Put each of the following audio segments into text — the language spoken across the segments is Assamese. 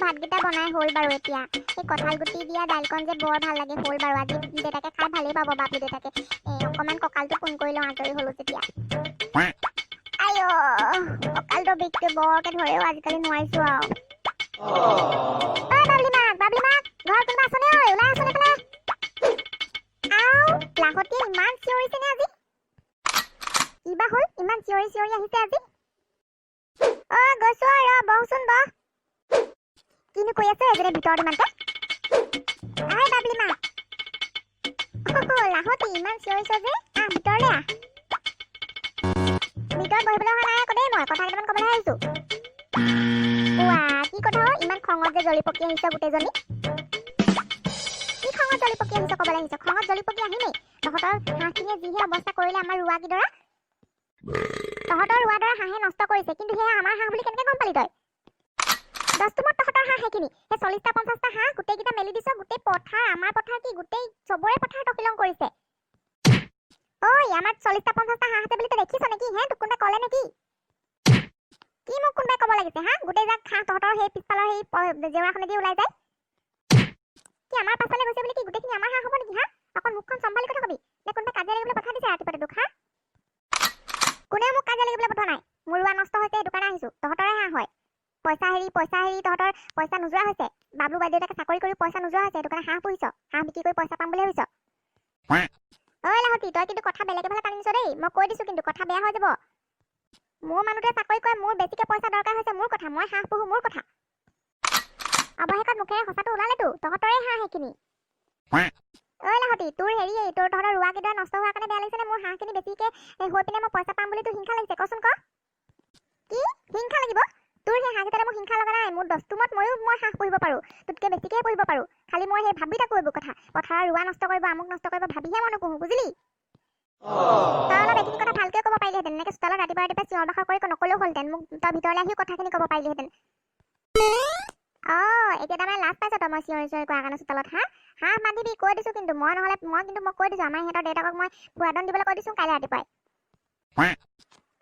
ভাতকেইটা বনাই হ'ল বাৰু। এতিয়া এই কঁঠাল গুটি দিয়া দাইলকণ যে বৰ ভাল লাগে। হ'ল বাৰু, আজি দেউতাকে খাই ভালেই পাব। বাবলু দেউতাকে। এই অকণমান কঁকালটো পোন কৰি লওঁ, আজৰি হ'লো যেতিয়া। আইঅ, কঁকালটোৰ বিষটো বৰকে ধৰেও আজিকালি, নোৱাৰিছো আৰু। ঐ বাবলি মাক, বাবলি মাক, ঘৰত কোনোবা আছনে? ঐ, ওলাই আছনে পেলাই? আও, লাহতীয়ে ইমান চিঞৰিছে নে আজি? কিবা হ'ল, ইমান চিঞৰি চিঞৰি আহিছে আজি? অ, গৈছো আৰু, ৰ, বহচোন বহ। কিনো কৰি আছ এজনে ভিতৰত ইমানতে? আই বাবলি মাক, লাহতী, ইমান চিঞৰিছ যে? আহ, ভিতৰলৈ আহ। ভিতৰত বহিবলৈ অহা নাই আকৌ দেই, মই কথা কেইটামান ক'বলৈ আহিছো। উৱা, কি কথা অ? ইমান খঙত যে জ্বলি পকি আহিছ গোটেইজনী, কি খঙত জ্বলি পকি আহিছ ক'বলৈ আহিছ? খঙত জ্বলি পকি আহিমেই। তহঁতৰ হাঁহখিনিয়ে যিহে অৱস্থা কৰিলে আমাৰ ৰোৱা কেইডৰা, তহঁতৰ ৰোৱাডৰা হাঁহে নষ্ট কৰিছে। কিন্তু সেয়া আমাৰ হাঁহ বুলি কেনেকে গম পালি তই? দস্তুমত তহঁতৰ হাঁহ সেইখিনি। সেই 40টা 50টা হাঁহ গোটেইকেইটা মেলি দিছ, গোটেই পথাৰ, আমাৰ পথাৰ কি গোটেই চবৰে পথাৰ তহিলং কৰিছে। ঐ, আমাৰ 40টা 50টা হাঁহ আছে বুলি তই দেখিছ নেকি হে? তোক কোনোবাই ক'লে নেকি? কি মোক কোনোবাই ক'ব লাগিছে হা? গোটেই যাক হাঁহ তহঁতৰ সেই পিছফালৰ সেই জেওৰাখনেদি ওলাই যায়। কি আমাৰ পাছফালে গৈছে বুলি কি গোটেইখিনি আমাৰ হাঁহ হ'ব নেকি হা? অকণ মুখখন চম্ভালি কথা কবি। নে কোনোবাই কাজিয়া লাগিবলৈ পঠাই দিছে ৰাতিপুৱাতে তোক হা? কোনেও মোক কাজিয়া লাগিবলৈ পঠোৱা নাই। মোৰ ৰোৱা নষ্ট হৈছে, সেইটো কাৰণে আহিছো। তহঁতৰে হাঁহ হয়। পইচা হেৰি, পইচা হেৰি, তহঁতৰ পইচা নোযোৰা হৈছে। বাবলু বাইদেউতাকে চাকৰি কৰি পইচা নোযোৰা হৈছে, সেইটো কাৰণে হাঁহ পুহিছ। হাঁহ বিক্ৰী কৰি পইচা পাম বুলি ভাবিছ। ঐ লাহতী, তই কিন্তু কথা বেলেগ এফালে টানিছ দেই, মই কৈ দিছো কিন্তু, কথা বেয়া হৈ যাব। মোৰ মানুহটোৱে চাকৰি কৰে, মোৰ বেছিকে পইচা দৰকাৰ হৈছে মোৰ কথা, মই হাঁহ পুহো মোৰ কথা। অৱশেষত মুখেৰে সঁচাটো ওলালেতো, তহঁতৰে হাঁহ সেইখিনি। ঐ লাহতী, তোৰ হেৰি, তোৰ তহঁতৰ ৰোৱা কেইডৰা নষ্ট হোৱাৰ কাৰণে বেয়া লাগিছে নে মোৰ হাঁহখিনি বেছিকে হৈ পিনে মই পইচা পাম বুলি তোৰ হিংসা লাগিছে? কচোন ক, কি হিংসা লাগিব তোৰ সেই হাঁহকেইটাতে? মোৰ হিংসা লগা নাই। মোৰ দস্তুমত ময়ো মই হাঁহ পুহিব পাৰোঁ, তোতকে বেছিকেহে পুহিব পাৰোঁ। খালি মই সেই ভাবি থাকোঁ এইবোৰ কথা, পথাৰৰ ৰোৱা নষ্ট কৰিব, আমুক নষ্ট কৰিব, ভাবিহে মই নুপুহোঁ, বুজিলি? তই অলপ এইখিনি কথা ভালকৈ ক'ব পাৰিলিহেঁতেন। এনেকৈ চোতালত ৰাতিপুৱা ৰাতিপুৱা চিঞৰ বাখৰ কৰি নক'লেও হ'লহেঁতেন। মোক তই ভিতৰলৈ আহিও কথাখিনি ক'ব পাৰিলিহেঁতেন। অঁ, এতিয়া তাৰমানে লাজ পাইছ তই মই চিঞৰি চিঞৰি কোৱাৰ কাৰণে চোতালত হা? হাঁহ বান্ধিবি, কৈ দিছোঁ কিন্তু মই, নহ'লে মই কিন্তু মই কৈ দিছোঁ, আমাৰ সিহঁতৰ দেউতাকক মই ফুৰাদন দিবলৈ কৈ দিছোঁ কাইলৈ ৰাতিপুৱাই।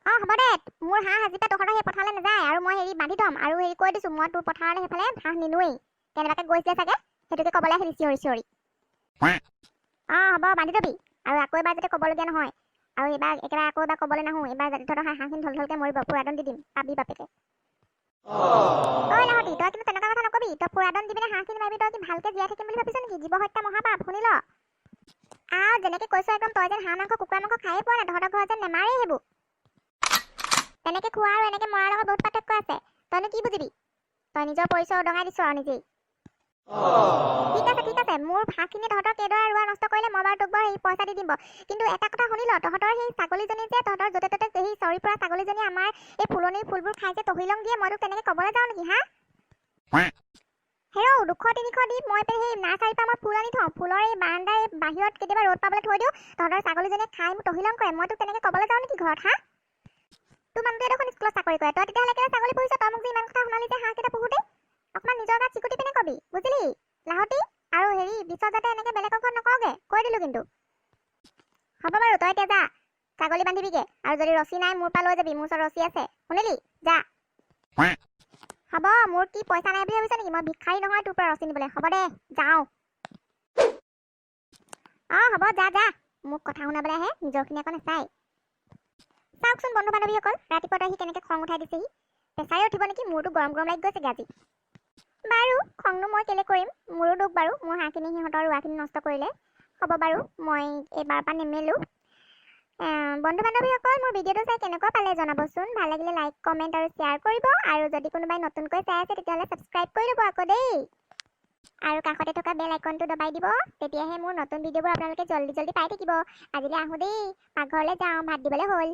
অঁ, হ'ব দে। মোৰ হাঁহ আজিৰ পৰা তহঁতৰ সেই পথাৰলৈ নাযায় আৰু মই হেৰি বান্ধি থ'ম। আৰু হেৰি, কৈ দিছোঁ, মই তোৰ পথাৰলৈ সেইফালে হাঁহ নিনোৱেই। কেনেবাকৈ গৈছিলে চাগে, সেইটোকে ক'বলৈ আহিলি চিঞৰি চিঞৰি। অঁ, হ'ব, বান্ধি থবি আৰু আকৌ এবাৰ যাতে ক'বলগীয়া নহয়। আৰু এইবাৰ একেবাৰে আকৌ এবাৰ ক'বলৈ নাহোঁ। এইবাৰ যাতে তহঁতৰ হাঁহখিনি ঢল ঢলকৈ মৰিব, ফুৰাদন দি দিম, পাবি বাপেকে। ঐ লাহতী, তই কিন্তু তেনেকুৱা কথা নকবি। তই ফুৰাদন দি পিনে হাঁহখিনি মাৰিবি, তই কি ভালকে জীয়াই থাকিম বুলি ভাবিছ নেকি? জীৱ হত্যা মহাপাপ, শুনি ল। আৰু যেনেকে কৈছ একদম তই যেন হাঁহ মাংস কুকুৰা মাংস খায়ে পোৱা নাই, তহঁতৰ ঘৰত যেন নেমাৰেই সেইবোৰ। তেনেকে খোৱা আৰু এনেকে মৰাৰ লগত বহুত পাৰ্থক্য আছে। তইনো কি বুজিবি? তই নিজৰ পৰিচয় উদঙাই দিছ আৰু নিজেই। ঠিক আছে, ঠিক আছে। মোৰ হাঁহখিনি তহঁতৰ কেইডৰা ৰোৱা নষ্ট কৰিলে, মই বাৰু তোক বাৰু সেই পইচা দি দিম বাৰু। কিন্তু এটা কথা শুনি ল, তহঁতৰ সেই ছাগলীজনী যে তহঁতৰ য'তে ত'তে সেই চৰি পৰা ছাগলীজনী আমাৰ এই ফুলনিৰ ফুলবোৰ খাই যে তহিলং দিয়ে, মই তোক তেনেকে ক'বলৈ যাওঁ নেকি হা? হেৰৌ, 200 300 দি মই সেই নাৰ্চাৰীৰ পৰা মই ফুল আনি থওঁ, ফুলৰ এই বাৰান্দাৰ এই বাহিৰত কেতিয়াবা ৰ'দ পাবলৈ থৈ দিওঁ, তহঁতৰ ছাগলীজনীয়ে খাই মোক তহিলং কৰে। মই তোক তেনেকে ক'বলৈ যাওঁ নেকি ঘৰত হা? তোৰ মানুহটোৱে দেখোন স্কুলত চাকৰি কৰে, তই তেতিয়াহ'লে কেলৈ ছাগলী পুহিছ? তই মোক যে ইমান কথা শুনালি যে হাঁহকেইটা পুহোঁতে, অকণমান নিজৰ গাত চিকুটি পিনে কবি, বুজিলি লাহতী? আৰু হেৰি, পিছত যাতে এনেকে বেলেগৰ ঘৰত নকওঁগে, কৈ দিলো কিন্তু। হ'ব বাৰু, তই এতিয়া যা, ছাগলী বান্ধিবিগে। আৰু যদি ৰছী নাই, মোৰ পৰা লৈ যাবি, মোৰ ওচৰত ৰছী আছে, শুনিলি? যা। হ'ব, মোৰ কি পইচা নাই বুলি ভাবিছ নেকি? মই ভিক্ষাৰী নহয় তোৰ পৰা ৰছী নিবলৈ। হ'ব দে, যাওঁ। অঁ, হ'ব, যা যা। মোক কথা শুনাবলৈ আহে, নিজৰখিনি আকৌ নাচায়। চাওকচোন বন্ধু বান্ধৱীসকল, ৰাতিপুৱাতে আহি কেনেকৈ খং উঠাই দিছেহি। প্ৰেছাৰে উঠিব নেকি? মূৰটো গৰম গৰম লাগি গৈছেগৈ আজি। বাৰু, খংনো মই কেলৈ কৰিম? মোৰো দোষ বাৰু, মোৰ হাঁহখিনি সিহঁতৰ ৰোৱাখিনি নষ্ট কৰিলে। হ'ব বাৰু, মই এইবাৰৰ পৰা নেমেলোঁ। বন্ধু বান্ধৱীসকল, মোৰ ভিডিঅ'টো চাই কেনেকুৱা পালে জনাবচোন। ভাল লাগিলে লাইক, কমেণ্ট আৰু শ্বেয়াৰ কৰিব। আৰু যদি কোনোবাই নতুনকৈ চাই আছে, তেতিয়াহ'লে ছাবস্ক্ৰাইব কৰি ল'ব আকৌ দেই। আৰু কাষতে থকা বেল আইকনটো দবাই দিব, তেতিয়াহে মোৰ নতুন ভিডিঅ'বোৰ আপোনালোকে জল্দি জল্দি পাই থাকিব। আজিলৈ আহোঁ দেই, পাকঘৰলৈ যাওঁ, ভাত দিবলৈ হ'ল।